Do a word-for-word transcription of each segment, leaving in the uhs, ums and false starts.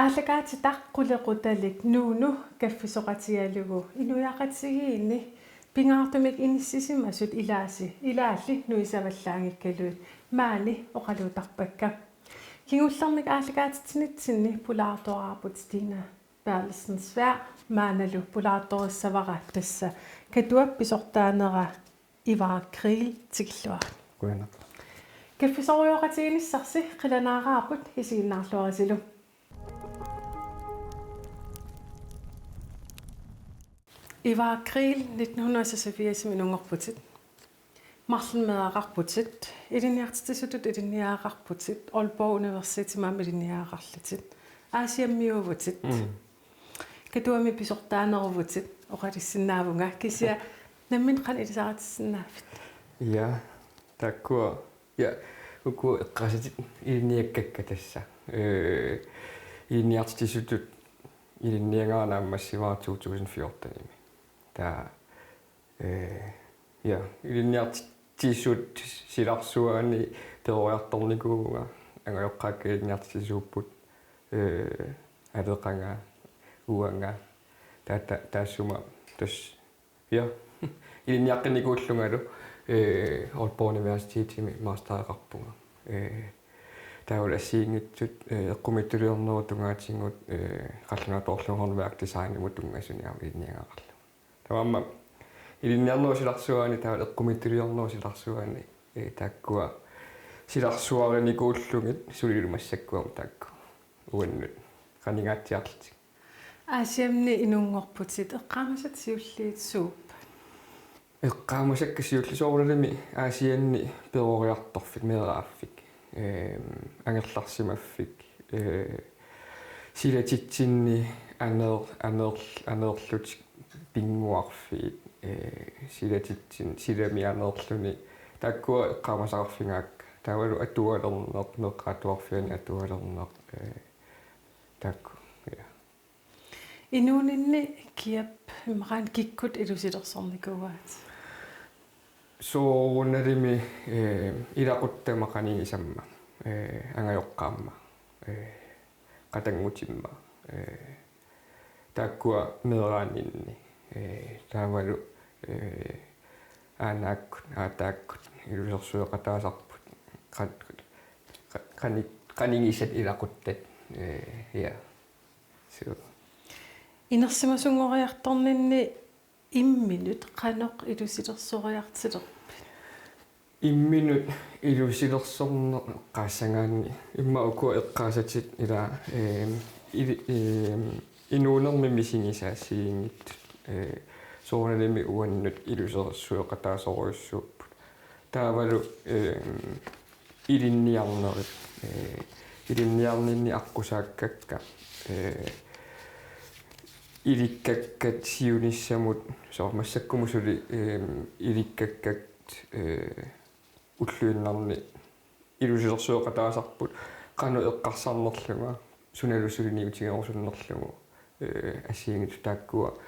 Aallakaatitaq qulequtalik Nuunu kaffisoqatigalugu inuiaqatigiinni pingaartumik inissisimasut ilaasi ilaalli nuisavallaanngikkaluit maani oqaluutarpakka. Kingullermik aallakaatitsinitsinni pulaartoraarput Stina Berthelsen Sværd, maannalu pulaartorissavara tassa Katuap pisortaanera Ivar Kriegel, tikilluarit. Qujanaq. Kaffisorujooqatiginissarsi qilanaaraarput, isiginnaarluarisilu. Ivar Kriegel, nitten hundrede og seksogfirs inunngorputit. Marlunnik meeraqarputit, ilinniartitsisutut ilinniagaqarputit, Aalborg Universitetimi aamma ilinniagaqarlutit, Aasiammiuuvutit. Mm. Katuami pisortaaneruvutit, oqalussinnaavunga, kisianni nammineq qanoq ilisaritissinnaaviuk? Ja, taakkua, ja, uku eqqaasatit ilinniakkakka tassa. Ee, ilinniartitsisutut ilinniagara naammassivara to tusind fjortenimi. Taava, ee, ja, ilinniartitsisut silarsuaani peroriartornikuuvunga, angajoqqaakka ilinniartitsisuupput, ee, Aleqanga, uanga, taava ta-, taassuma tassa, ja, ilinniaqqinnikuullungalu, ee, Aalborg Universitetimi mastereqarpunga. Ee, taavalu assigiinngitsut, ee, eqqumiitsuliornerup tungaatigut, ee, qallunaatoorlugu håndværk designimut tunngasunik aamma ilinniagaqarlunga. Taava aamma ilinniarnerup silarsuaani, taava eqqumiitsuliornerup silarsuaani, ee, taakkua silarsuarinikuullugit sulilu massakkut aamma taakku uannut qaningaatsiarlutik. Aasiammi inunngorputit, eqqaamasat siulliit suuppat? Eqqaamasakka siulliit soorunalimi Aasianni peroriartorfik, meeraaffik, eem, angerlarsimaffik, ee, silatitsinni aneer-, aneer-, aneerlutik pinnguarfiit, ee, silatitsin-, silami aneerluni, taakkua eqqaamasaqarfigaakka. Taavalu atualerneq, meeqqat atuarfianni atualerneq, ee, taakku, ja. Inuuninni kiap imaluunniit kikkut ilusilersornikuuaat? Soorunalimi, ee, ilaquttama, qanigisamma, ee, angajoqqaamma, ee, qatanngutimma, ee, taakkua meeraaninni, ee, taavalu, ee, aanaakkut, aataakkut ilusersueqataasarput, qan-, qa-, qani-, qanigisat ilaquttat, ee, ja. Suu. Inersimasunngoriartorninni imminut qanoq ilusilersoriartilerpit? Imminut ilusilersorneq eqqaassagaanni, immaqa uku eqqaasatit ila, eem, ili-, eem, inuunermi misigisat assigiinngitsut, ee, soorunalimi uannut ilusersueqataasorujussuupput. Taavalu, eem, ilinniarnerit, ee, ilinniarninni aqqusaakkakka, ee, ilikkakkat siunissamut, soorlu massakkumut suli, eem, ilikkakkat, ee, ulluinnarni ilusilersueqataasarput, qanoq eqqarsarnerlunga, sunalu suliniutigerusunnerlugu, ee, assigiinngitsut taakkua,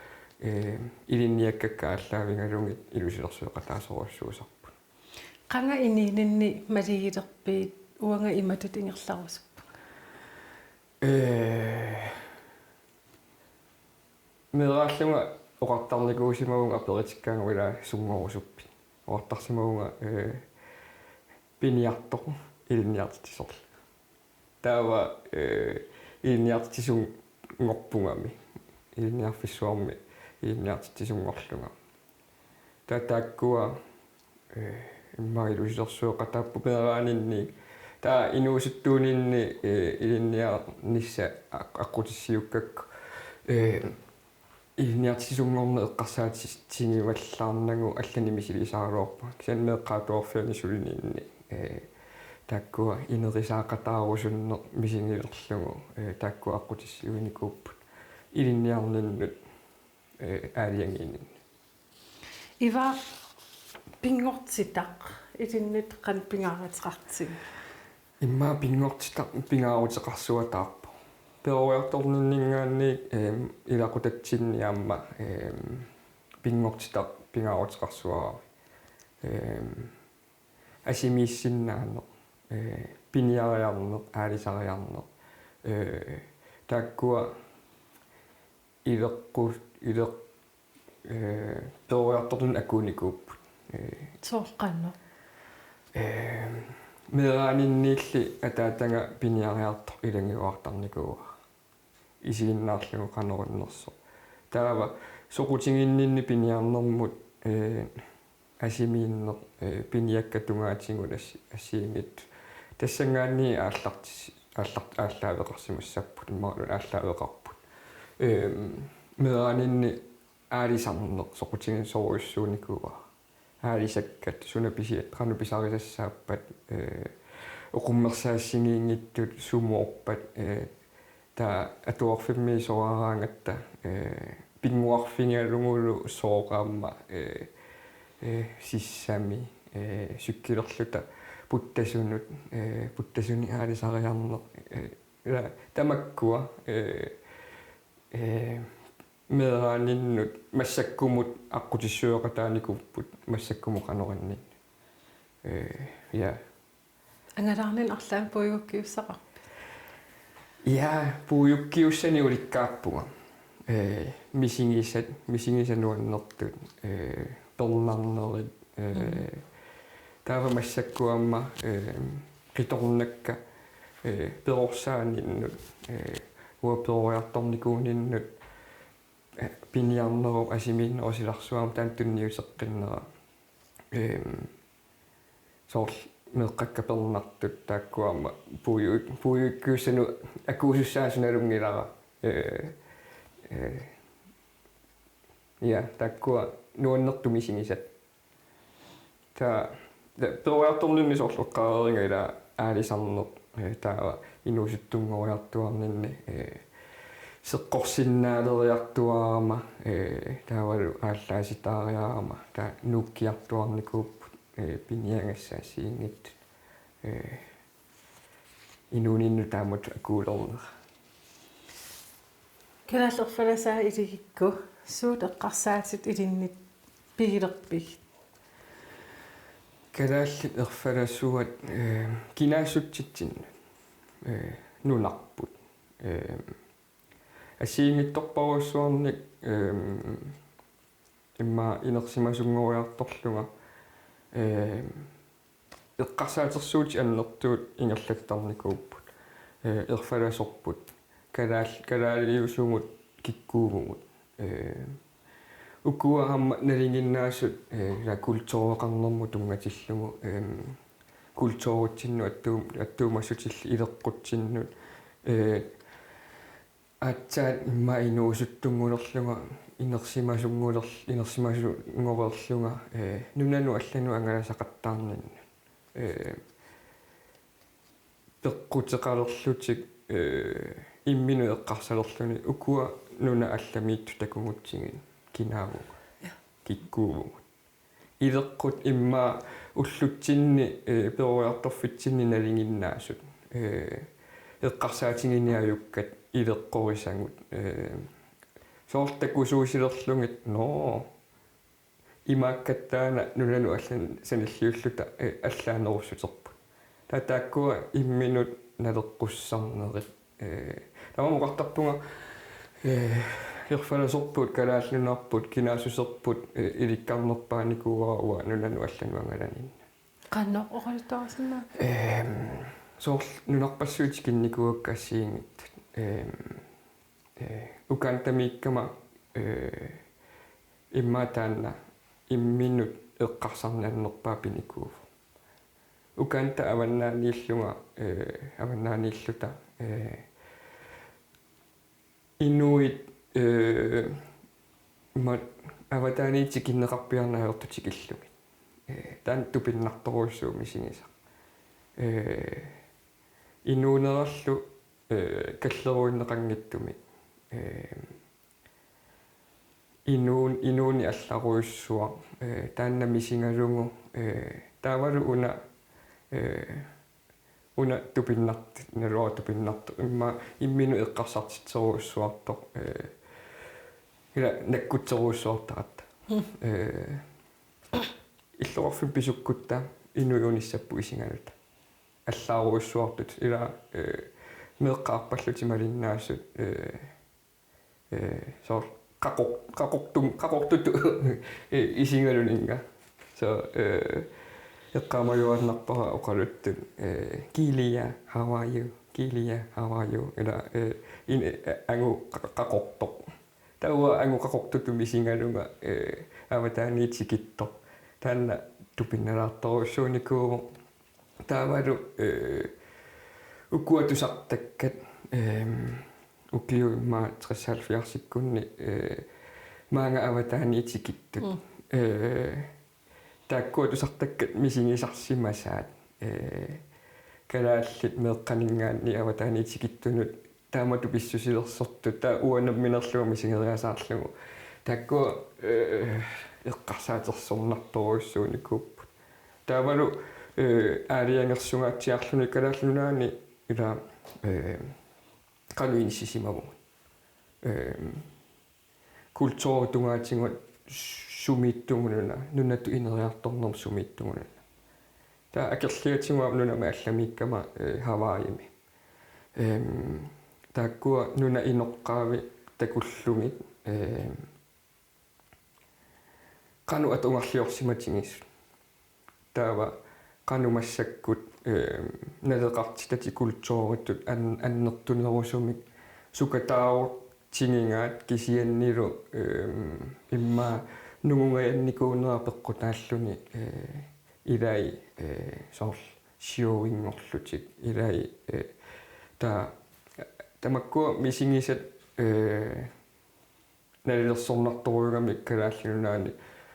ee, ilinniakkakka aallaavigalugit ilusilersueqataasorujussuusarput. Qanga inuuninni maligilerpit, uanga imatut ingerlarusuppunga? Ee, meeraallunga oqartarnikuusimavunga aperitikkaangat ila sunngorusuppit. Oqartarsimavunga, ee, piniartoq ilinniartitsisorlu. Taava, ee, ilinniartitsisunngorpungami. Ilinniarfissuarmi ilinniartitsisunngorlunga. Taava taakkua, ee, immaqa ilusilersueqataapput meeraaninni. Taava inuusuttuuninni, ee, ilinniarnissaq aq-, aqqutissiukkakku, ee, ilinniartitsisunngorneq eqqarsaatigivallaarnagu allanik misilisaraluarpunga. Kisianni meeqqat atuarfianni sulininni, ee, taakkua ineriartortitaarusunneq misigilerlugu, ee, taakkua aqqutissiuinikuupput ilinniarninnut, ee, aalajangiininni. Ivar, pinngortitaq ilinnut qanoq pingaaruteqartigiuk? Immaqa pinngortitaq pingaaruteqarsuataarpoq. Peroriartorninninngaanniit, eem, ilaqutatsinni aamma, eem, pinngortitaq pingaaruteqarsuarami. Eem, asimiissinnaaneq, ee, piniariarneq, aalisariarneq, ee, taakkua ileqqu-, ileq-, ee, peroriartortunik akuunikuupput. Ee, Soorlu qanoq? Ee, meeraaninniilli ataataga piniariartoq ilagiuartarnikuuara. Isiginnaarlugu qanoq innersoq. Taava soqutiginninni piniarnermut, ee, asimiinneq, ee, piniakkat tungaatigut assi-, assigiinngitsut. Tassanngaanniit aallartis-, aallart-, aallaaveqarsimassapput, imaluunniit aallaaveqarput. Ee, meeraaninni aalisarneq soqutigisorujussuunikuuara. Aalisakkat suna pisiat, qanoq pisarisassaapput, ee, oqummersaassigiinngitsut, sumoorpat, ee, taava atuarfimmiisoraaraangatta, ee, pinnguarfigalugulu sooq aamma, ee, ee, sissami, ee, sikkilerluta puttasunut, ee, puttasunik aalisariarneq, ee, ila tamakkua, ee, ee, meeraaninnut massakkumut aqqutissueqataanikuupput massakkumut qanoq inninni. Ee, ja. Angalaarninni arlaannik puigukkiussaqarpit? Ja, puigukkiussanik ulikkaarpunga. Ee, misigisat, misigisat nuannertut, ee, pernarnerit, ee, taava massakkut aamma, ee, qitornakka, ee, perorsaaninnut, ee, uanga peroriartornikuuninnut, ee, piniarnerup asimiinnerup silarsuarmut taanna tunniuteqqinnera. Eem, soorlu meeqqakka pernartut taakkua aamma puigu-, puigukkiussanut akuusussaasut nalunngilara. Ee, ee, ja, taakkua nuannertut misigisat. Taava, taava peroriartorninni soorlu eqqaareeriga ila aalisarneq, ee, taava inuusuttunngoriartuarninni, ee, seqqorsinnaaleriartuaarama, ee, taavalu aallaasitaariarama, taava nuukkiartuarnikuupput, ee, piniagassat assigiinngitsut, ee, inuuninnut taamatut akuulernera. Kalaallit erfalasaat iligikku suut eqqarsaatit ilinnit pigilerpigit? Kalaallit erfalasuat, ee, kinaassutsitsinnut, ee, nunarput. Ee, assigiinngitsorpassuarnik, ee, immaqa inersimasunngoriartorlunga, ee, eqqarsaatersuutit annertuut ingerlattarnikuupput. Ee, erfalasorput. Kalaal-, kalaaliusugut kikkuuvugut. Ee, ukua aamma nalinginnaasut, ee, ila kultureqarnermut tunngatillugu, ee, kulturitsinnut attuum-, attuumassutillit ileqqutsinnut, ee, aatsaat immaqa inuusuttunngulerlunga, inersimasunnguler-, inersimasunngoreerlunga, ee, nunanut allanut angalasaqattaarninnut. Ee, peqquteqalerlutik, ee, imminut eqqarsalerluni ukua nunat allamiittut takugutsigit kinaavugut, Ja. Kikkuuvugut. Ileqqut immaqa ullutsinni, ee, peroriartorfitsinni nalinginnaasut, ee, eqqarsaatiginiarukkat ileqqorisagut, ee, soorlu takusuusilerlugit, nå, imaakkattaaq una nunanut allanut sanilliulluta, ee, allaanerussuterput. Taava taakkua imminut naleqqussarnerit. Ee, tamanna oqartarpunga, ee, erfalasorput, Kalaallit Nunaarput, kinaassuserput, ee, ilikkarnerpaanikuuara uanga nunanut allanut angalaninni. Qanoq oqaluttuarisinnaaviuk? Ehm, soorlu nunarpassuit tikinnikuuakka assigiinngitsut. Ehm, ee, Ugandamiikkama, ee, immaqa taanna imminut eqqarsarneq annerpaaq pinikuuvoq. Uganda avannaaniillunga, ee, avannaaniilluta, ee, inuit, ee, ma-, avataaniit tikinneqarpiarneq ajortut tikillugit. Ee, taanna tupinnartorujussuuvoq misigisaq. Ee, inuunerallu, ee, kalleruinneqanngitsumik. Ee, inuun-, inuuneq allarujussuaq, ee, taanna misigalugu, ee, taavalu una, ee, una tupinnart-, naluara tupinnartoq, immaqa imminut eqqarsartitserujussuartoq, ee, ila nakkutserujussuartaratta. Mm. Ee, illoqarfimmut pisukkutta inuit unissapput isigaluta. Allarujussuartut ila, ee, Meeqqat arpallutik malinnaasut, eh, eh, soorlu qaqor-, qaqortum-, qaqortutut, eh, isigaluninnga. Så, eh, eqqaamajuaannarpara oqaluttut, eh, "Kilia, how are you? Kilia, how are you?" Ila, eh, in-, eh, angut qa-, qaqortoq. Taava angut qaqortutut isigalunga, eh, avataaniit tikittoq. Taanna tupinnalaartorujussuunikuuvoq. Taavalu, eh, ukua tusartakkat, ehm, ukiut immaqa tres halvfjerdsikkunni, eh, maanga avataaniit tikittut. Mm. Eh, taakkua tusartakkat misigisarsimasaat, eh, kalaallit meeqqaninngaanniit avataaniit tikittunut taamatut pissusilersortut, taava uanga nammineerlunga misigeriasaarlugu. Taakkua, eh, eqqarsaatersornartorujussuunikuupput. Taavalu, eh, aalajangersugaatsiarluni Kalaallit Nunaanni ila, eh, qanoq inissisimavugut. Eh, kulturitungaatigut sumiittugununa, nunatut ineriartornermut sumiittugununa. Taava akerliatigut nunami allamiikkama, eh, Hawaiimi. Ehm, taakkua nunap inoqqaavi takullugit, ehm, qanoq atugarliorsimatigisut. Taava qanoq massakkut, ehm, naleqartitatik kulturitut an-, annertunerusumik sukataarutsigigaat kisiannili, ehm, immaqa nungungajannikuunera peqqutaalluni, eh, ilai, eh, soorlu showinngorlutik, ilai, eh, taava tamakkua misigisat, eh, nalilersornartorujugamik Kalaallit Nunaanni.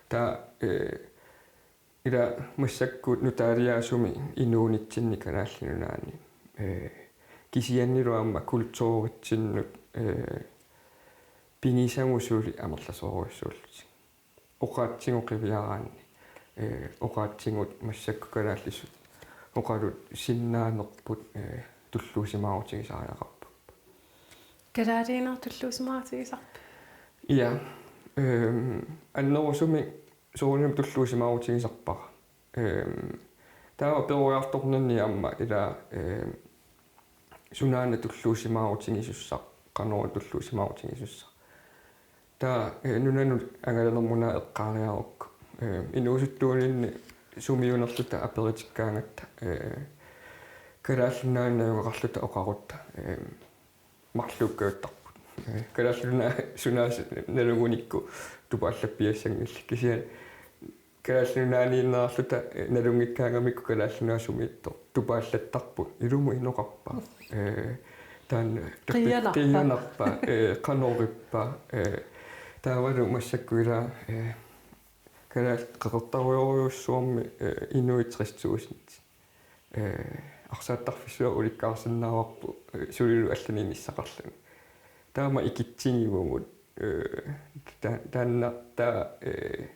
Taava, eh, ila massakkut nutaaliaasumik inuunitsinni Kalaallit Nunaanni. Eh, kisiannili aamma kulturitsinnut, eh, pigisagut suli amerlasoorujussuullutik. Oqaatsigut qiviaraanni. Eh, oqaatsigut massakkut kalaallisut oqalutsinnaanerput, eh, tulluusimaarutigisariaqarput. Kalaaliineq tulluusimaarutigisarpa? Ja. Ehm, annerusumik soorunami tulluusimaarutigisarpara. Ehm, taava peroriartorninni aamma ila, ehm, sunaana tulluusimaarutigisussaaq, qanoq tulluusimaarutigisussaaq. Taava, eh, nunanut angalanermut una eqqaariarukku. Eh, inuusuttuuninni sumiunerluta aperitikkaangatta, eh, Kalaallit Nunaanni najugaqarluta oqarutta, eh, marluukkajuttarput. Eh, Kalaallit Nunaat sunaana nalugunikku tupaallappiassanngillat. Kisianni Kalaallit Nunaanniinnerarluta, eh, nalunngikkaangamikku Kalaallit Nunaat sumiittoq tupaallattarput, ilumut inoqarpa. Eh, taanna qiianarpa. Qiianarpa, eh, qanorippa, eh, taavalu massakkut ila, eh, Kalaallit Qeqertarujorujussuarmi, eh, inuit tres tusind. Eh, arsaattarfissuaq ulikkaarsinnaavarput, eh, sulilu allanik inissaqarluni. Taama ikitsigivugut, eh, ta-, taanna taava, eh,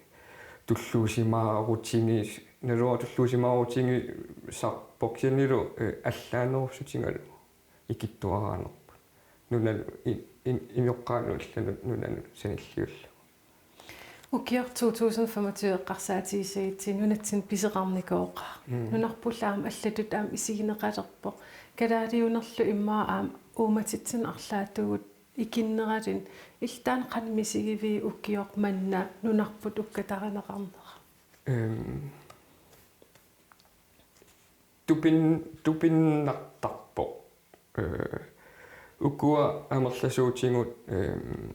tulluusimaarutigisoq, naluara tulluusimaarutigisarpoq kisiannili, eh, allaanerussutigalugu ikittuaraanerput. Nunanut i-, i-, inoqqaanut allanut nunanut sanilliullugu. Ukioq to tusind femogtyve eqqarsaatigissagitsigu nunatsinni pisoqarnikooqaaq. Mm. Nunarpullu aamma allatut aamma isigineqalerpoq. Kalaaliunerlu immaqa aamma uummatitsinnut arlaatigut ikinneraluni. Illit taanna qanoq misigiviuk ukioq manna nunarput ukkatarineqarnera? Ehm, tupin-, tupinnartarpoq. Eh, ukua amerlasuutigut, ehm,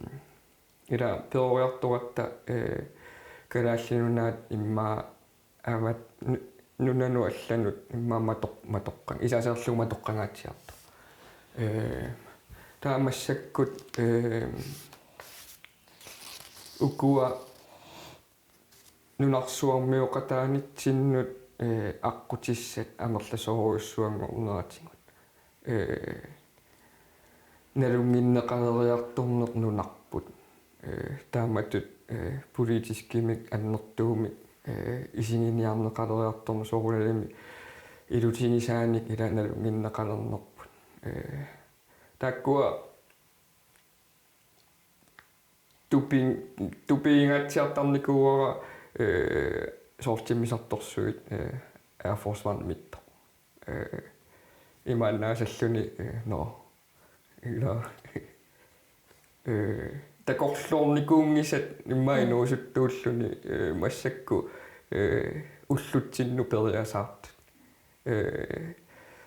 ila peroriartoratta, eh, Kalaallit Nunaat immaqa avat nu-, nunanut allanut immaqa matoq-, matoqqan-, isaseerlugu matoqqangaatsiartoq. Eh, taava massakkut, eh, ukua nunarsuarmioqataanitsinnut, eh, aqqutissat amerlasoorujussuanngorneratigut. Eh, nalunnginneqaleriartorneq nunarput. Eh, taamatut, eh, politiskimik annertuumik, eh, isiginiarneqaleriartorneq soorunalimi ilutigisaanik ila nalunnginneqalernerput. Eh, taakkua tupi-, tupigingaatsiartarnikuuara, eh, soorlu timmisartorsuit, eh, Air Force One-imiittoq. Eh, imaannaasalluni, eh, nå. Ila, eh, takorloornikuunngisat immaqa Mm. inuusuttuulluni, eh, massakkut, eh, ullutsinnut periasaartut. Eh,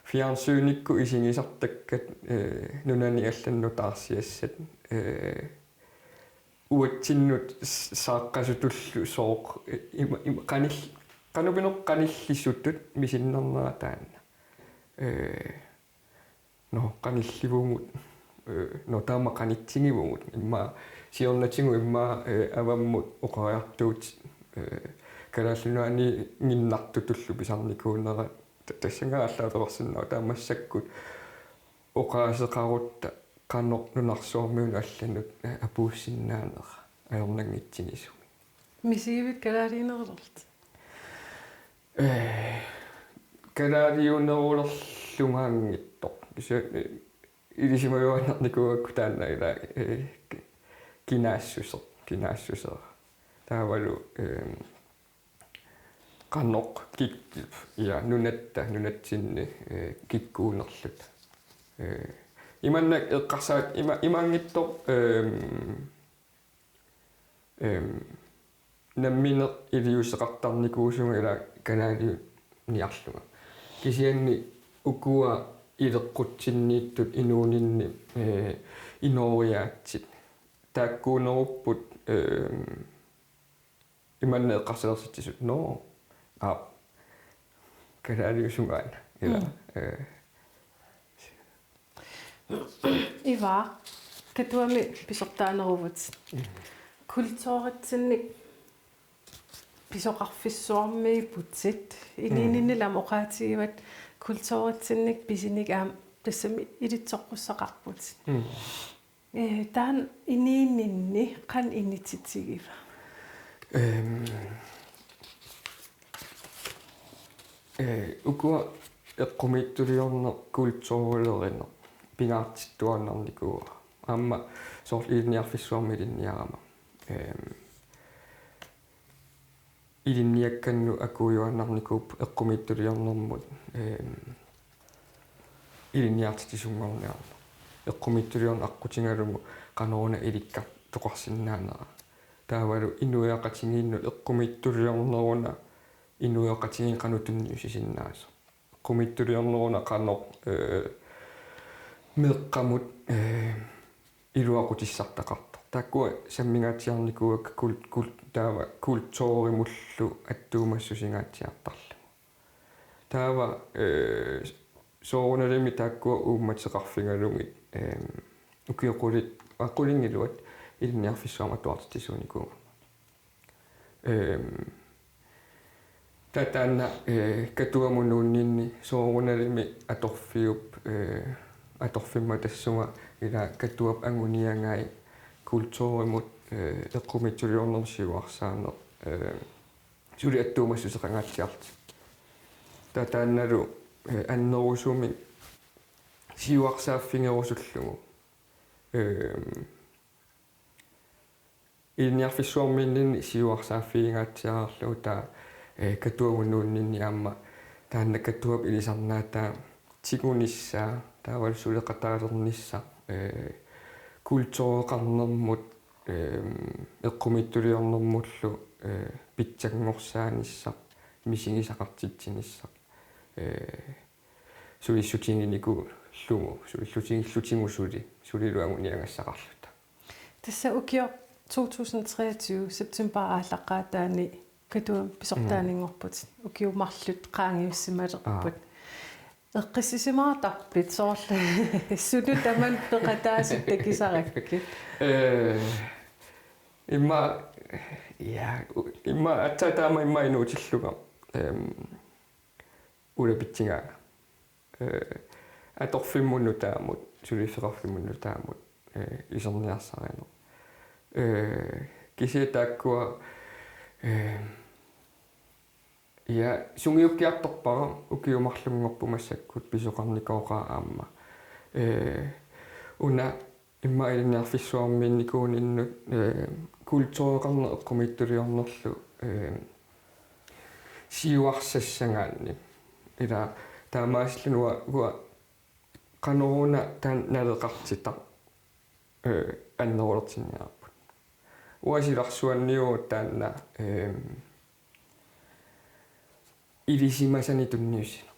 fjernsynikkut isigisartakkat, eh, nunani allanut nutaarsiassat, eh, uatsinnut s-, saaqqasutullu sooq, eh, ima, ima, qanil-, qanoq pineq qanillisutut misinnarnera taanna. Eh, nå, qanillivugut, eh, nå, taama qanitsigivugut, immaqa siornatigut immaqa, eh, avammut oqariartuutit, eh, Kalaallit Nunaanniinnartutullu pisarnikuunera, ta-, tassannga aallaaveqarsinnaavoq, taava massakkut oqaaseqarutta qanoq nunarsuarmiunut allanut, eh, apuussinnaanera ajornanngitsigisumik. Misigivit kalaaliunerulerlutit? Eh, kalaaliunerulerlungaanngitsoq. Kisianni, eh, ilisimajuaannarnikuugakku taanna ila, eh, ki-, kinaassuseq, kinaassuseq. Taavalu, eh, qanoq kik-, ja, nunatta, nunatsinni, eh, kikkuunerluta. Eh, imannak eqqarsaat-, ima-, imaanngitsoq, eh, Ehm, nammineq iliuuseqartarnikuusunga ila kalaaliuniarlunga. Kisianni ukua ileqqutsinniittut inuuninni, eh, inooriaatsit. Taakkuunerupput, ehm, imannak eqqarsalersitsisoq. Nå. Aap. Kalaaliusungaana. Ila. Mm. Eh, Ivaaq, Katuami pisortaaneruvutit. Mm. Kulturitsinnik pisoqarfissuarmiipputit. Iniinninnillu aamma oqaatigivat kulturitsinnik pisinik aamma tassami ilitsoqqussaqarputit. Mm. Eh, taanna iniinninni qanoq inititigiva? Ehm, eh, ukua eqqumiitsuliorneq kulturilerineq pingaartittuaannarnikuuara. Aamma soorlu ilinniarfissuarmi ilinniarama. Ehm, ilinniakkannut akuujuaannarnikuupput eqqumiitsuliornermut, ehm, ilinniartitsisunngorniarneq. Eqqumiitsuliorneq aqqutigalugu qanoruna ilikkartoqarsinnaanera. Taavalu inuiaqatigiinnut eqqumiitsuliorneruna inuiaqatigiit qanoq tunniussisinnaasoq. Eqqumiitsuliorneruna qanoq, eh, meeqqamut, eh, iluaqutissartaqartoq. Taakkua sammingaatsiarnikuuakka kul-, kul-, taava kulturimullu attuumassusingaatsiartarlugu. Taava, eh, soorunalimi taakkua uummateqarfigalugit, ehm, ukiut qulit-, aa, qulingiluat ilinniarfissuarmut atuartitsisuunikuugamik. Ehm, taava taanna, eh, Katuamut nuunninni soorunalimi atorfiup, eh, atorfimma tassunga ila Katuap anguniagai kulturimut, eh, eqqumiitsuliornermut siuarsaaneq, eh, suli attuumassuseqangaatsiarlutik. Taava taannalu, eh, annerusumik siuarsaaffigerusullugu. Ehm, Ilinniarfissuarmiinninni siuarsaaffiginngaatsiarlugu taava, eh, Katuamut nuunninni aamma taanna Katuap ilisarnaataa tigunissaa, taavalu suleqataalernissaq, eh, kultureqarnermut, eh, eqqumiitsuliornermullu, eh, pitsanngorsaanissaa, misigisaqartitsinissaq, eh, sulissutiginikuullugu, sulillutigillutigu suli, sulilu anguniagassaqarluta. Tassa ukioq to tusind treogtyve september aallaqqaataani Katuami pisortaaninngorputit. Mm. Ukiut marluk qaangiussimalerput. Aa. Eqqissisimaartarpit soorlu suli tamanna peqataasut takisarakkit? Eh, immaqa, ja, u-, immaqa aatsaat taama immaqa inuutillunga, ehm, ulapitsigaanga. Eh, atorfimmut nutaamut, suliffeqarfimmut nutaamut, eh, iserniarsarineq. Eh, kisianni taakkua, eh, ja, sungiukkiartorpara ukiut marlunngorput massakkut pisoqarnikooqaara aamma. Eh, una immaqa ilinniarfissuarmiinnikuuninnut, eh, kultureqarneq eqqumiitsuliornerlu, eh, siuarsassagaanni. Ila taamaasilluni uanga, uanga Qanoruna taanna naleqartitaq, eh, annerulertinniarparput. Uanga silarsuanniuvoq taanna, ehm, ilisimasani tunniussineq.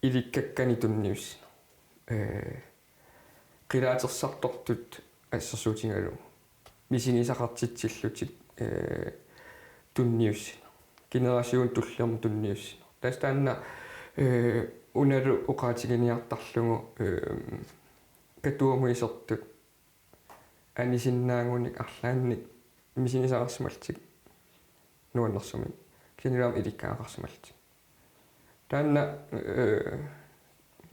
Ilikkakkanik tunniussineq. Eh, qilaatersartortut assersuutigalugu misigisaqartitsillutik, eh, tunniussineq. Generationit tulliuttut tunniussineq. Tassa taanna, eh, unalu oqaatiginiartarlugu, eh, Katuamut isertut anisinnaagunik arlaannik misigisaqarsimallutik nuannersumik. Kisianni aamma ilikkagaqarsimallutik. Taanna, eh,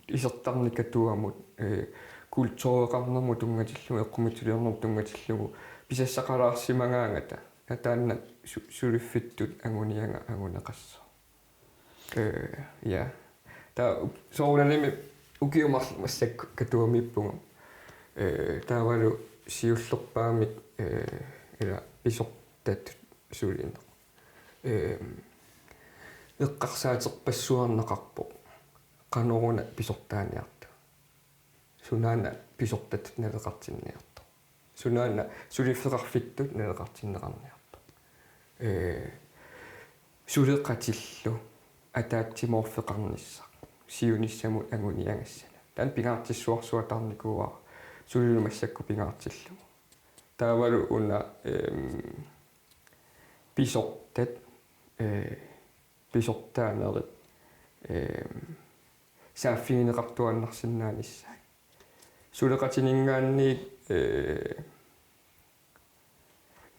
isertarneq Katuamut, eh, kultureqarnermut tunngatillugu, eqqumiitsuliornermut tunngatillugu pisassaqalaarsimagaangata. Taanna su-, suliffittut anguniagaq anguneqassaaq. Eh, ja. Taava soorunalimi ukiut marluk massakkut Katuamiippugut. Eh, taavalu siullerpaamik, eh, ila pisortatut sulineq. Eh, eqqarsaaterpassuarneqarpoq. Qanoruna pisortaaniartoq. Sunaana pisortatut naleqartinniartoq. Sunaana suliffeqarfittut naleqartinneqarniartoq. Eh, suleqatillu ataatsimoorfeqarnissaq siunissamut anguniagassana. Taanna pingaartissuarsuataarnikuuara sulilu massakkut pingaartillugu. Taavalu una, ehm, pisortat, eh, pisortaanerit, ehm, saaffigineqartuaannarsinnaanissaat. Suleqatininngaanniit, eh,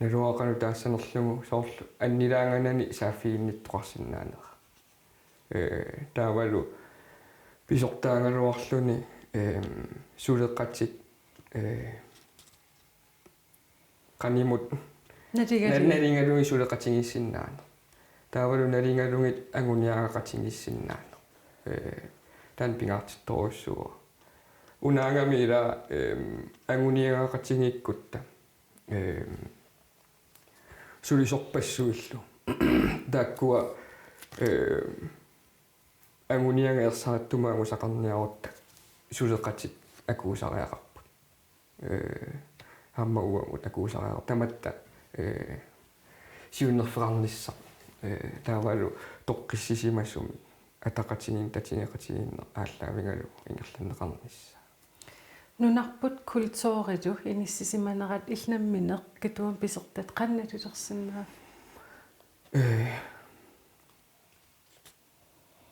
naluara qanoq taassanerlugu soorlu annilaanganani saaffiginnittoqarsinnaanera. Eh, taavalu pisortaagaluarluni, ehm, suleqatit, eh, qanimut Nalingalugu. Na-, nalingalugu suleqatigiissinnaaneq. Taavalu nalingalugit anguniagaqatigiissinnaaneq. Eh, taanna pingaartittorujussuuara. Unaagami ila, ehm, anguniagaqatigiikkutta, ehm, sulisorpassuillu. Taakkua, ehm, anguniagaq ersaattuma angusaqarniarutta suleqatit akuusariaqarput. Eh, aamma uagut akuusariaqarput. Tamatta, eh, siunnerfeqarnissaq. Eh, taavalu toqqissisimasumik ataqatigiinneq, tatigeqatigiinneq aallaavigalugu ingerlanneqarnissaa. Nunarput kulturilu inissisimanerat illit nammineq Katuami pisortat qanoq nalulersinnaaviuk? Eh,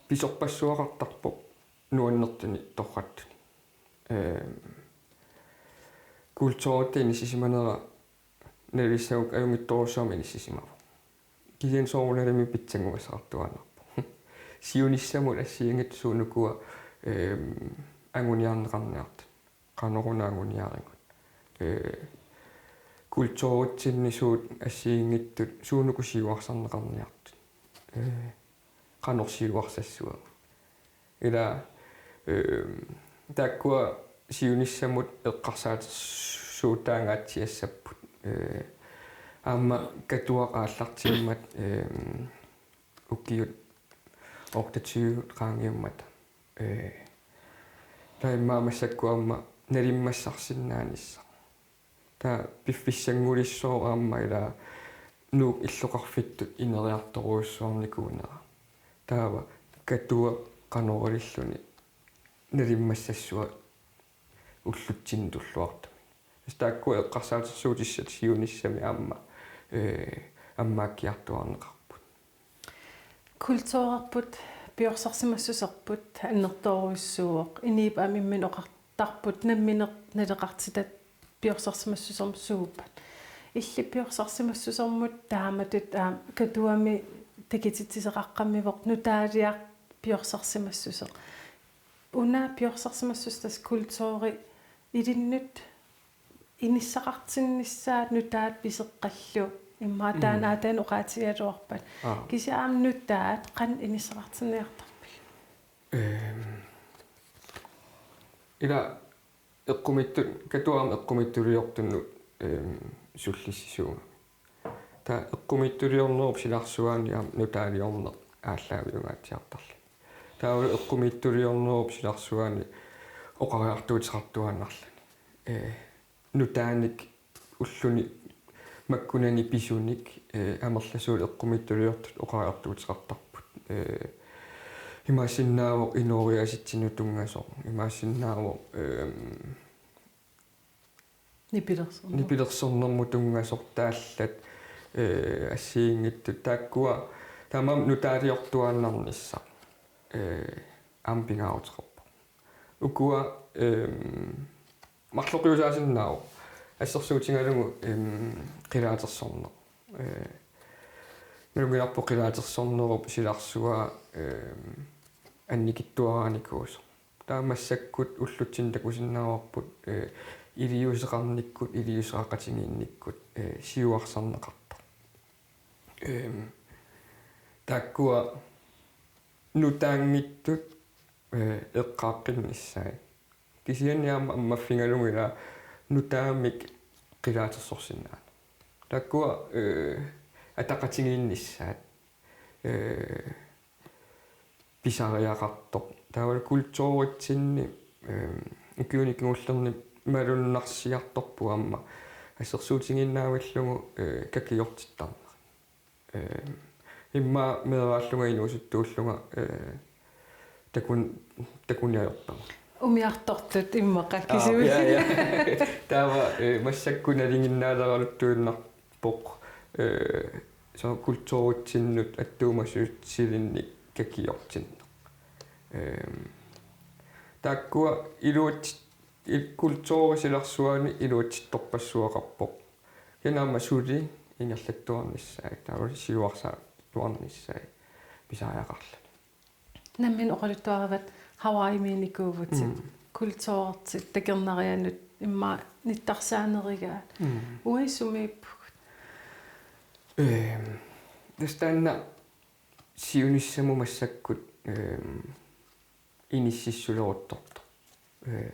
pisorpassuaqartarpoq nuannertuni torrattuni. Ehm, kulturitta inissisimanera nalissagukku ajunngitsorujussuarmik inissisimavoq. Kisianni soorunalimi pitsanngugassaqartuaannarpoq. Siunissamut assigiinngitsut suut ukua, ehm, anguniarneqarniartut. Qanoruna anguniarigut. Eh, kulturitsinni suut assigiinngitsut suut uku siuarsarneqarniartut. Eh, qanoq siuarsassuagut. Ila, eh, taakkua siunissamut eqqarsaatersuutaangaatsiassapput. Eh, aamma Katuaq aallartimmat, eh, ukiut otteogtyve qaangiummata. Eh, taava immaqa massakkut aamma nalimmassarsinnaanissaq. Taava piffissanngulissooq aamma ila Nuuk illoqarfittut ineriartorujussuarnikuunera. Taava Katuaq qanoralilluni nalimmassassuat ullutsinni tulluartumik. Tassa taakkua eqqarsaatersuutissat siunissami aamma, eh, ammaakkiartuaarneqarput. Kulturerput piorsarsimassuserput annertoorujussuuvoq. Inuup aamma imminut oqartarput nammineq naleqartitat piorsarsimassusermut suuppat. Illit piorsarsimassusermut taamatut aamma Katuami takutitsisoqaqqammivoq nutaaliaq piorsarsimassuseq. Una piorsarsimassuseq tassa kulturi ilinnut inissaqartinnissaat nutaat piseqqallu immaqa taanna Mm. aatsaat oqaatigigaluarpat. Aa. Kisianni aamma nutaat qanoq inissaqartinniartarpigit? Ehm, ila eqqumiitsu-, Katuaq aamma eqqumiitsuliortunut, ehm, sullissisuugami. Taava eqqumiitsuliornerup silarsuaani aamma nutaaliorneq aallaaviungaatsiartarluni. Taavalu eqqumiitsuliornerup silarsuaani oqariartuuteqartuaannarluni. Ee, nutaanik ulluni makkunani pisunik, ee, amerlasuut eqqumiitsuliortut oqariartuuteqartarput. Ee, imaassinnaavoq inooriaasitsinnut tunngasoq, imaassinnaavoq, ehm, Nipilersorneq. Nipilersornermut tunngasoq taallat, ee, assigiinngitsut taakkua taamaammat nutaaliortuaannarnissaq, ee, aamma pingaaruteqarpoq. Ukua, ehm, marloqiusaasinnaavoq. Assersuutigalugu, ehm, qilaatersorneq. Ee, nalunngilarput qilaatersornerup silarsua, ehm, annikitsuaraanikuusoq. Taava massakkut ullutsinni takusinnaavarput, ee, iliuuseqarnikkut, iliuuseqaqatigiinnikkut, ee, siuarsarneqartoq. Ehm, taakkua nutaanngitsut, ee, eqqaaqqinnissaat. Kisianni aamma ammaffigalugu ila nutaamik qilaatersorsinnaaneq. Taakkua, ee, ataqatigiinnissaat, ee, pisariaqartoq. Taavalu kulturitsinni, ehm, ukiuni kingullerni malunnarsiartorpoq aamma assersuutigiinnavillugu, ee, kakiortittarneq. Ehm, immaqa meeraallunga inuusuttuullunga, ee, takun-, takuniartorpoq. Umiartortut immaqa Aa, kisimi. ja, ja. Taava, ee, massakkut nalinginnaaleraluttuinnarpoq, ee, soorlu kulturitsinnut attuumassutsilinnik kakiortinneq. Ehm, taakkua iluat-, il-, kulturip silarsuani iluatsittorpassuaqarpoq. Kisianni aamma suli ingerlattuarnissaat, taava siuarsaattuarnissaat pisariaqarluni. Nammineq oqaluttuarivat Hawaiimiinnikuuvutit. Mm. Kulturertit takornarianut immaqa nittarsaanerugaat. Mm. Uagut sumiippugut? Ehm, tassa taanna siunissamut massakkut, ehm, inississuleruttortoq. Ee,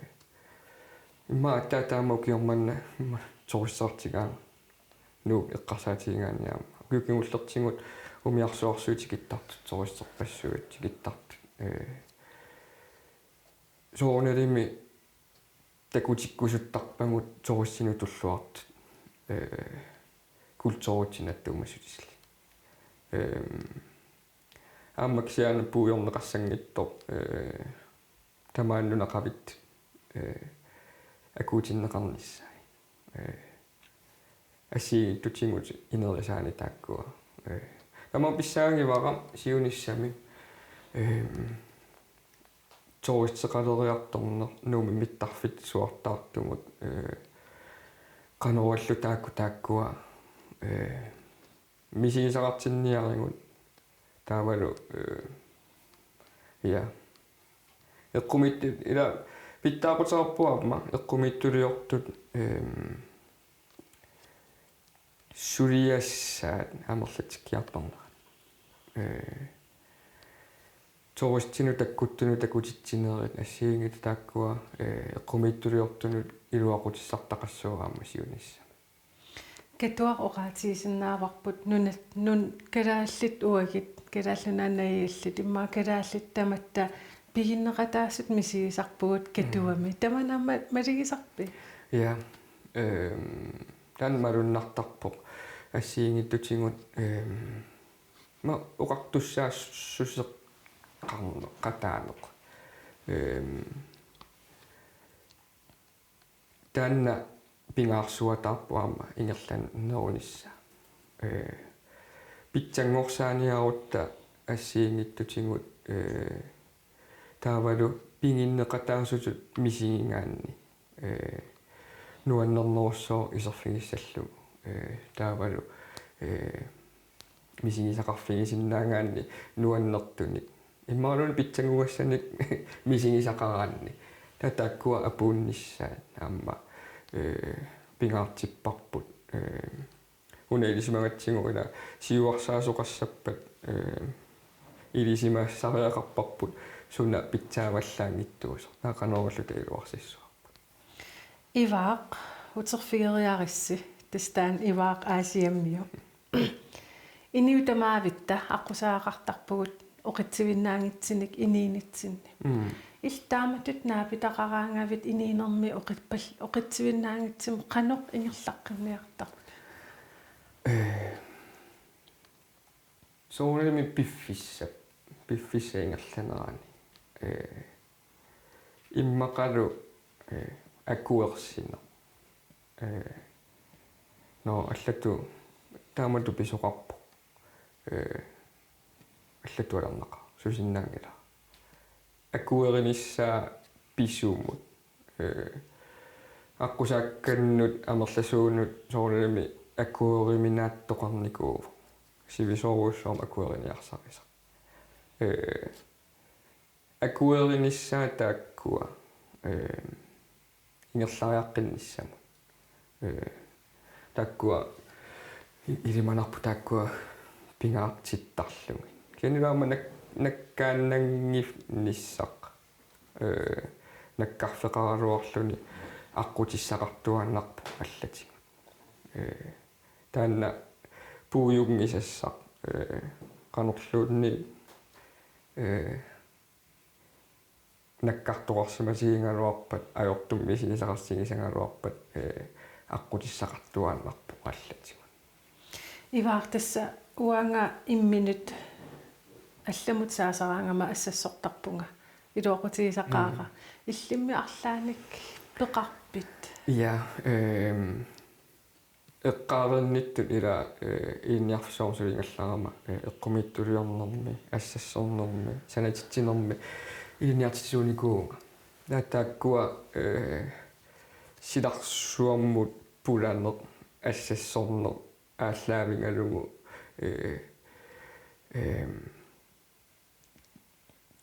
immaqa aatsaat taama ukioq manna, immaqa turistertigaanga. Nuuk eqqarsaatigigaanni aamma. Ukiut kingullertigut umiarsuarsuit tikittartut, turisterpassuit tikittartut. Ee, soorunalimi takutikkusuttarpagut turistinut tulluartut, ee, kulturitsinni attuumassutillit. Ehm, aamma kisianni puigorneqassanngitsoq, ee, tamaani nunaqavit, ee, akuutinneqarnissaat. Ee, assigiinngitsutigut inerisaanni taakkua. Ee, tamanna pissanganngivara siunissami, ehm, turisteqaleriartorneq Nuummi mittarfitsisuartaartugut, ee, qanoq ililluta taakku taakkua, ee, misigisaqartinniarigut taavalu, ee, ja. Eqqumiitsu-, ila pitsaaquteqarpoq aamma eqqumiitsuliortut, ehm, suliassaat amerlatikkiartornerat. Ee, turistinut takkuttunut takutitsinerit assigiinngitsut taakkua, ee, eqqumiitsuliortunut iluaqutissartaqassuugut aamma siunissami. Katuaq oqaatigisinnaavarput nunat, nun-, kalaallit uagut, Kalaallit Nunaanni najugallit, immaqa kalaallit tamatta piginneqataasut misigisarpugut Katuami. Mm. Tamanna aamma malugisarpit? Ja. Ehm, taanna malunnartarpoq assigiinngitsutigut, ehm, ma oqartussaassuseqarneq qataaneq. Ehm, taanna pingaarsuataarpoq aamma ingerlannerunissaa. Ee, pitsanngorsaaniarutta assigiinngitsutigut, ee, taavalu piginneqataasutut misigigaanni, ee, nuannernerussooq iserfigissallugu, ee, taavalu, ee, misigisaqarfigisinnaagaanni nuannertunik. Imaluunniit pitsanngugassanik misigisaqaraanni. Taava taakkua apuunnissaat aamma, ee, pingaartipparput. Ee, una ilisimagatsigu ila siuarsaasoqassappat, ee, ilisimassariaqarparput suna pitsaavallaanngitsuusoq. Taava qanoq ililluta iluarsissuarput. Ivaaq, uterfigeriaritsi, tassa taanna Ivaaq Aasiammiu. Inuit tamaavitta aqqusaaqqaartarpugut oqitsivinnaanngitsunik inuunitsinni. Mm. Illit taamatut naapitaqaraangavit inuunermi oqippal-, oqitsivinnaanngitsumik qanoq ingerlaqqinniartarpit? Soorunami piffissap, piffissap ingerlanerani. Ee, immaqalu, ee, akuersineq. Ee, no, allatut taamatut pisoqarpoq. Ee, allatut alarnaqaaq, susinnaanngilara. Akuerinissaa pisumut. Ee, aqqusaakkannut amerlasuunut soorunami akueriminaattoqarnikuuvoq. Sivisoorujussuarmik akueriniarsarisaq. Ee, akuerinissaa taakkua, ee, ingerlariaqqinnissamut. Ee, taakkua i-, ilimanarpoq taakkua pingaartittarlugit. Kisianni aamma nak-, nakkaannannginnissaq. Ee, nakkarfeqaraluarluni aqqutissaqartuaannarpoq allatigut. Ee, taanna puigunngisassaq, ee, qanorluunniit, ee, nakkartoqarsimatigigaluarpat, ajortumik misigisaqartigisagaluarpat, ee, aqqutissaqartuaannarpoq allatigut. Ivaaq, tassa uanga imminut allamut saasaraangama assassortarpunga, iluaqutigisaqaara. Mm. Illimmi arlaannik peqarpit? Ja, ehm, eqqaarinnittut ila, eh, Ilinniarfissuarmut suli ingerlarama, eh, eqqumiitsuliornermi, assassornermi, sanatitsinermi ilinniartitsisuunikuuvunga. Taava taakkua, eh, silarsuarmut pulaneq, assassorneq aallaavigalugu, eh, ehm,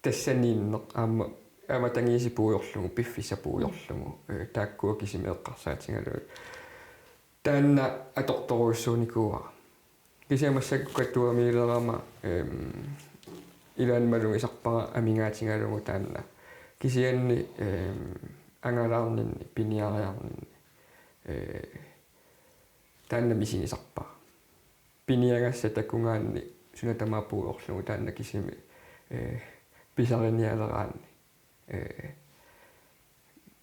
tassaniinneq aamma avatangiisit puigorlugu, piffissaq puigorlugu, eh, taakkua kisimi eqqarsaatigalugit. Taanna atortorujussuunikuuara. Kisianni massakkut Katuamiilerama, ehm, ilaanni malugisarpara amigaatigalugu taanna. Kisianni, ehm, angalaarninni, piniariarninni, eh, taanna misigisarpara. Piniagassat takugaanni suna tamaat puigorlugu taanna kisimi, eh, pisarinialeraanni. Eh,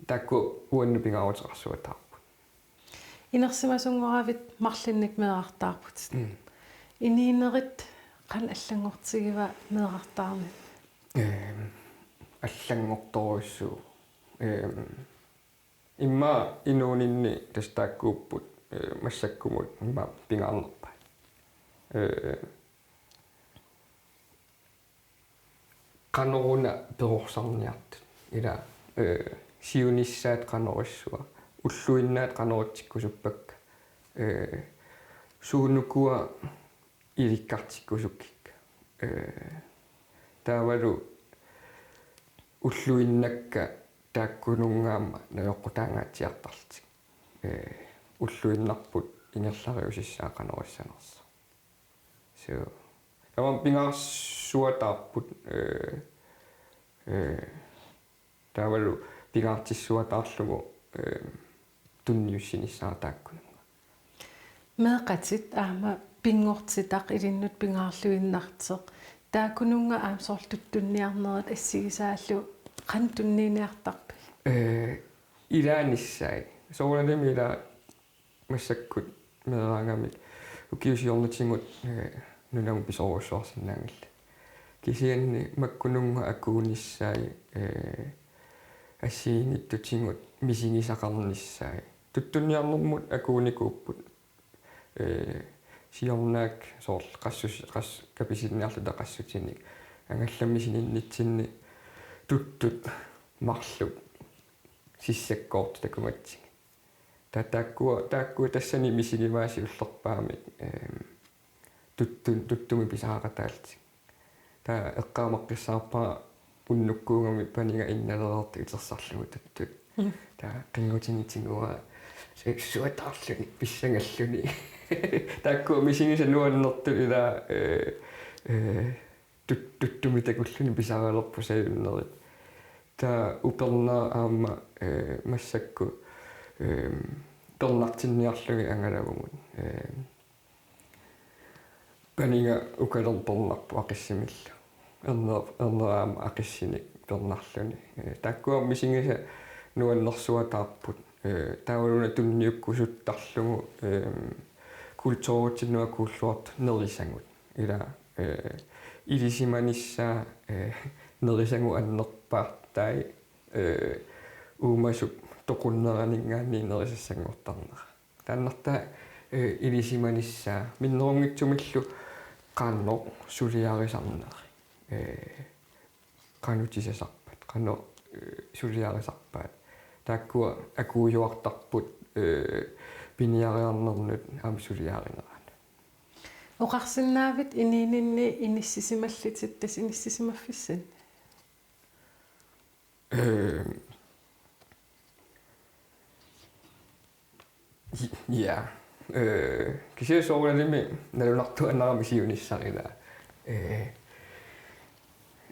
taakku uannut pingaaruteqarsuataarput. Inersimasumik marlunnik meerartaarputit. Mm. Inuunerit qanoq allanngortigiva meerartaarnit? Ehm, allanngortorujussuuvoq. Ehm, immaqa inuuninni tassa taakkuupput, eh, massakkumut immaqa pingaarnerpaat. Eh, qanoruna perorsarniartut. Ila, eh, siunissaat qanorissua, ulluinnaat qanoritsikkusuppakka. Eh, suunukua ilikkartikkusukkikka. Eh, taavalu ulluinnakka taakkununnga aamma najoqqutaangaatsiartarlutik. Eh, ulluinnarput ingerlariusissaaq qanorissanersoq. So, tamanna pingaarsuataarput, eh, eh, taavalu pingaartissuataarlugu, eh, tunniussinissara taakkununnga. Meeqqatit aamma pinngortitaq ilinnut pingaarluinnartoq. Taakkununnga aamma soorlu tuttunniarnerit assigisaallu qanoq tunniunniartarpigit? Eh, ilaanissai. Soorunalimi ila massakkut meeraagamik ukiut siornatigut, eh, nunamut pisorujussuarsinnaanngillat. Kisianni makkununnga akuunissai, eh, assigiinngitsutigut misigisaqarnissai. Tuttunniarnermut akuunikuupput, eh, siornaak soorlu qassus-, qas-, kapisinniarluta qassutinik angallammi sininnitsinni tuttut marluk sissakkoortut takugatsigit. Ta-, taakkua, taakkua tassani misigivaat siullerpaamik, ehm, tuttun-, tuttumik pisariaqataallutik. Taava eqqaamaqqissaarpara unnukkuugami paniga innalereertut itersarlugu tuttut. Mm. Taava qinngutini tiguaa su-, suataarluni, pissangalluni. Taakkua misigisat nuannertut ila, eh, eh, tut-, tuttumik takulluni pisariaqalerput sajunnerit. Taava upernaaq aamma, eh, massakkut, ehm, pernartinniarlugit angalavugut. Ehm, paniga ukalerpernarpoq aqissimillu. Erner-, ernera aamma aqissinik pernarluni. Eh, taakkua misigisat nuannersuataarput. Eh, taavalu una tunniukkusuttarlugu, ehm, kulturitsinnut akuulluartoq nerisagut. Ila, eh, ilisimanissaa, eh, nerisagut annerpaartai, eh, uumasup toqunneraninngaanniit nerisassanngortarnera. Taannartaa, eh, ilisimanissaa minnerunngitsumillu qanoq suliarisarneri. Eh, qanoq tisasarpat, qanoq, eh, suliarisarpaat. Taakkua akuujuartarput, eh, piniariarnernut aamma suliarineranut. Oqarsinnaavit inuuninni inissisimallutit tassa inissisimaffissanni? Eh, Ja. Eh, kisianni soorunalimi nalunartuaannarami siunissaq ila. Eh,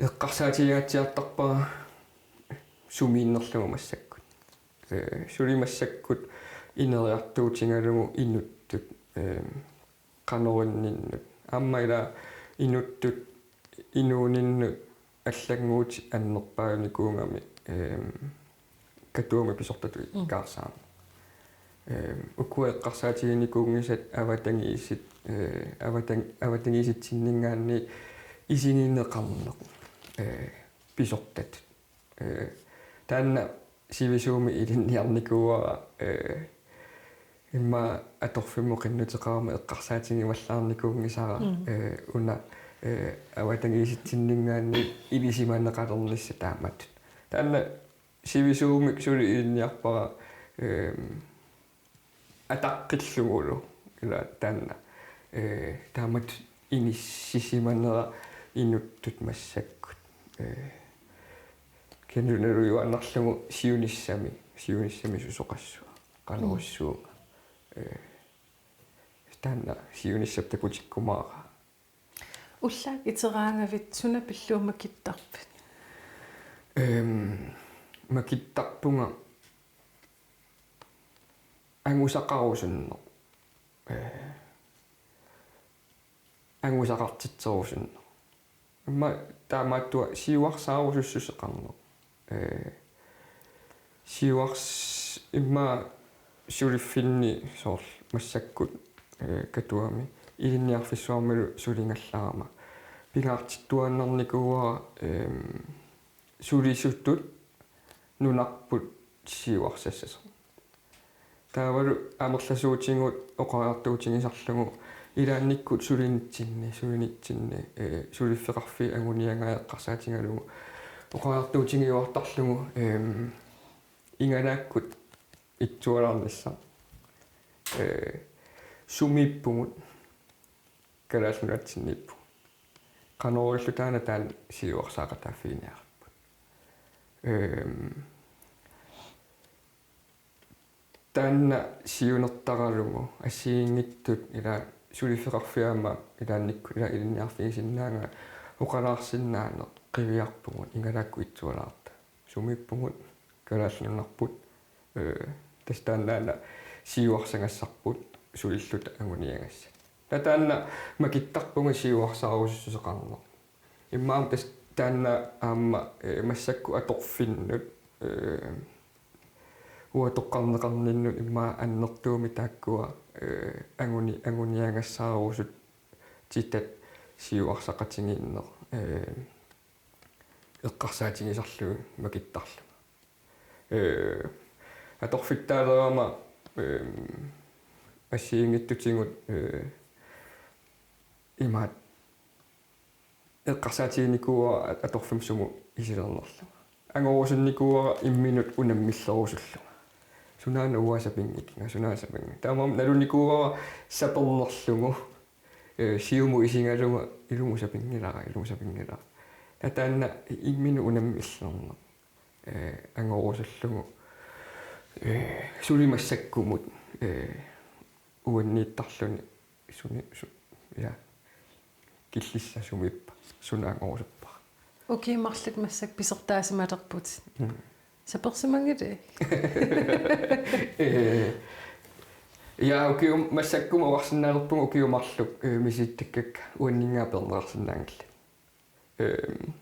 eqqarsaatigigatsiartarpara sumiinnerlugu massakkut. Eh, suli massakkut ineriartuutigalugu inuttut, eh, qanorinninnut. Aamma ila inuttut inuuninnut allannguutit annerpaanikuugami, ehm, Katuami pisortatut Mm. ikkaarsaarneq. Ehm, ukua eqqarsaatiginikuunngisat avatangiisit, eh, avatang-, avatangiisitsinninngaanniit isigineqarneq, eh, pisortatut. Eh, taanna sivisuumik ilinniarnikuuara, eh, immaqa atorfimmut qinnuteqarama eqqarsaatigivallaarnikuunngisara, Mm. eh, una, eh, avatangiisitsinninngaanniit ilisimaneqalernissaq taamatut. Taanna sivisuumik suli ilinniarpara, ehm, ataqqillugulu ila taanna, eh, taamatut inissisimanera inuttut massakkut. Eh, kisianni nalujuaannarlugu siunissami, siunissami susoqassua, qanorsuunga. Eh, taanna siunissap takutikkumaara. Ullaaq iteraangavit suna pillugu makittarpit? Ehm, makittarpunga angusaqarusunneq. Eh, angusaqartitserusunneq. Immaqa taamaattua siuarsaarusussuseqarneq. Eh, siuars-, immaqa suliffinni soorlu massakkut, eh, Katuami ilinniarfissuarmilu suligallarama. Pingaartittuaannarnikuuara, ehm, sulisutut nunarput siuarsassasoq. Taavalu amerlasuutigut oqariartuutigisarlugu ilaannikkut sulinitsinni, sulinitsinni, eh, suliffeqarfiit anguniagai eqqarsaatigalugu oqariartuutigiuartarlugu, ehm, igalaakkut itsualaarnissaq. Eh, sumiippugut Kalaallit Nunatsinniippugut. Qanorillu taanna taanna siuarsaaqataaffiginiarparput. Ehm, taanna siunertaralugu assigiinngitsut ila suliffeqarfiit aamma ilaannikkut ila ilinniarfigisinnaagaat oqalaarsinnaaneq qiviarpugut igalaakkut itsualaartut. Sumiippugut Kalaallit Nunarput, eh, tassa taannaana siuarsagassarput sulilluta anguniagassat. Taava taanna makittarpunga siuarsaarusussuseqarneq. Immaqa tassa taanna aamma, eh, massakkut atorfinnut, eh, uatoqqarneqarninnut immaqa annertuumik taakkua, eh, anguni-, anguniagassaarusut titat siuarsaqatigiinneq, eh, eqqarsaatigisarlugit makittarlunga. Eh, atorfittaalerama, eh, assigiinngitsutigut, eh, imaat eqqarsaatiginikuuara atorfimmut sumut isilernerlunga. Angorusunnikuuara imminut unammillerusullunga. Sunaana uanga sapinngikkanga, sunaana sapinngi-. Taamaammat nalunikuuara sapernerlugu, eh, siumut isigalugu ilumut sapinngilara, ilumut sapinngilara. Taava taanna imminut unammillerneq. Eh, angorusullugu, eh, suli massakkumut, eh, uanniittarluni suni, su-, ja, killissaq sumiippa, suna angorusuppara. Ukiut marluk massakkut pisortaasimalerputit. Mm. Sapersimanngilatit? Eh, ja, ukiut massakkut oqarsinnaalerpunga ukiut marluk, eh, misilittakkakka uanninngaanniit peerneqarsinnaanngillat. Ehm,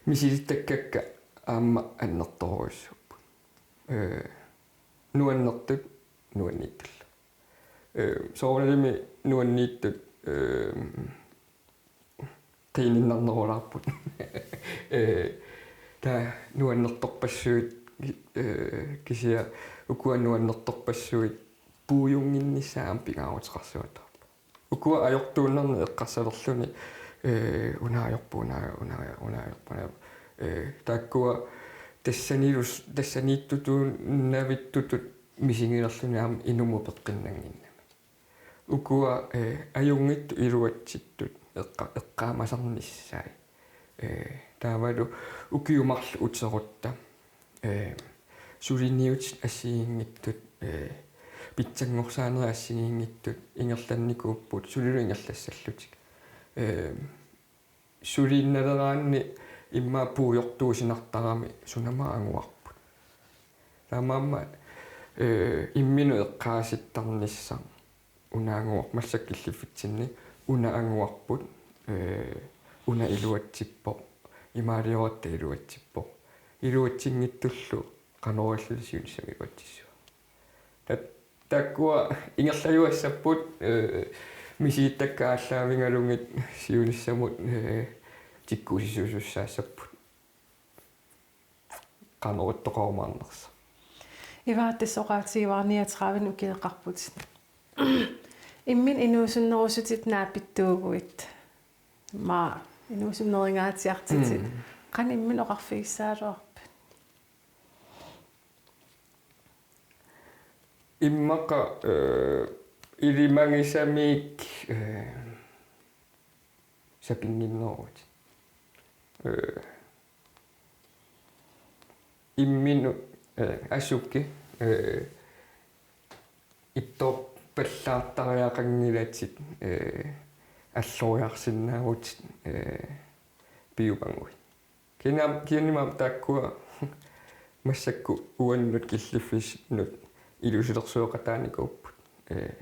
Misilittakkakka aamma annertoorujussuupput. Ee, nuannertut nuanniittullu. Ee, soorunalimi nuanniittut, ee, qiininnarnerulaarput. Ee, taava nuannertorpassuit, ee, kisianni ukua nuannertorpassuit puiunnginnissaat aamma pingaaruteqarsimattaarput. Ukua ajortuunnerni eqqarsalerluni, ee, una ajorpoq, una, una, una ajorpoq, una, ee, taakkua tassanilu-, tassaniittutuunnavittutut misigilerluni aamma inummut peqqinnannginnamik. Ukua, ee, ajunngitsut iluatsittut eqqa-, eqqaamasarnissaat. Ee, taavalu ukiut marluk uterutta, ee, suliniutit assigiinngitsut, ee, pitsanngorsaanerit assigiinngitsut ingerlannikuupput, sulilu ingerlassallutik. Ee, suliinnaleraanni immaqa puigortuusinartarami sunama anguarput. Taamaammat, ee, imminut eqqaasittarnissaq una anguarput, massakkut killiffitsinni una anguarput, ee, una iluatsippoq, imaalioratta iluatsippoq. Iluatsinngitsullu qanoq ililluta siunissami iluatsissava. Tat-, taakkua ingerlajuassapput, ee, misilittakkat aallaavigalugit siunissamut, ee, tikkuussisuusussaassapput. Qanoq ittoqarumaarnersoq. Ivaat, tassa oqaatigivaat niogtredive ukioqarputit. Imminut inuusunnerusutit naapittuuguit. Aamma inuusunnerungaatsiartitit. Mm. Qanoq imminut oqarfigissagaluarpit? Immaqa, ee, ilimagisamiik, ee, sapinnginneruvutit. Ee, imminut, ee, asuki, ee, ittoorpallaartariaqanngilatit, ee, alloriarsinnaavutit, ee, piumaguit. Kina-, kisianni aamma taakkua massakkut uannut killiffinnut ilusilersueqataanikuupput. Ee,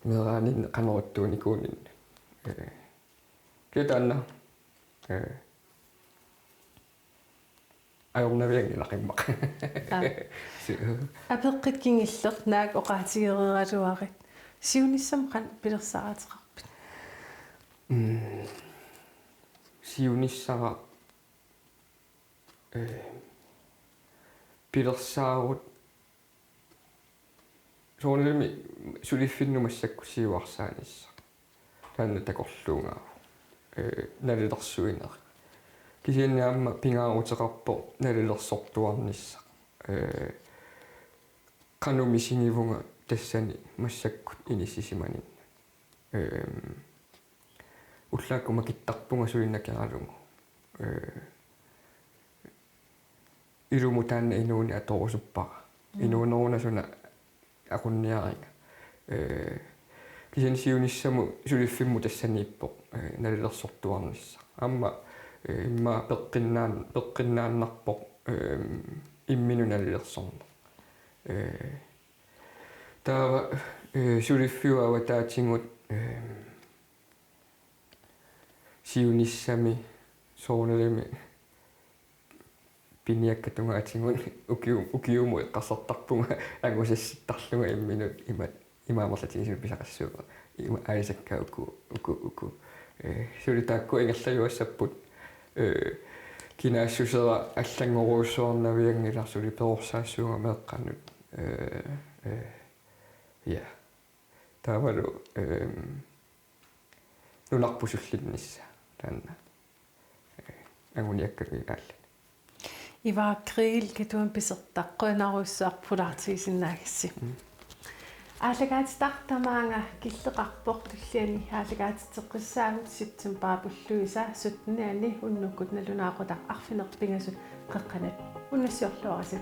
meeraaninni qanoq ittuunikuuninni. Ee, kisianni taanna, ee, ajornavianngilaq immaqa. Aa. Su-, apeqqut kingulleq naak oqaatigereeraluarit. Siunissami qanoq pilersaaruteqarpit? Mm. Siunissara, ee, pilersaarut soorunalimi suliffinnut massakkut siuarsaanissaq. Taanna takorluugaavoq. Ee, nalilersuineq. Kisianni aamma pingaaruteqarpoq nalilersortuarnissaq. Ee, qanoq misigivunga tassani massakkut inissisimaninni. Ehm, ullaakkut makittarpunga suli nakeralugu. Ee, ilumut taanna inuuneq atorusuppara. Mm. Inuuneruna suna aqunniariga. Ee, kisianni siunissamut suliffimmut tassaniippoq, ee, nalilersortuarnissaq. Aamma, ee, immaqa peqqinnaan-, peqqinnaannarpoq, ehm, imminut nalilersorneq. Ee, taava, ee, suliffiup avataatigut, ehm, siunissami soorunalimi piniakkat tungaatigut ukiu-, ukiumut eqqarsartarpunga angusassittarlunga imminut ima-, ima amerlatigisumik pisaqassuunga. Ima aisakka uku, uku, uku. Ee, suli taakku ingerlajuassapput. Ee, kinaassusera allanngorujussuarnavianngilaq, suli perorsaassuunga meeqqanut. Ee, ee, ja. Taavalu, ehm, nunarput sullinnissaa taanna. Ee, anguniakkaluit aallani. Ivaak Kriegel, Katuami pisortaq, qujanarujussuaq pulaartigisinnaagassi. Mm. Aallakaatitaq tamaanga killeqarpoq, tulliani aallakaatitseqqissaagut septembarip ulluisa syttenianni unnukkut nalunaaqutaq arfineq-pingasut qeqqanut. Unnussiorluarisi.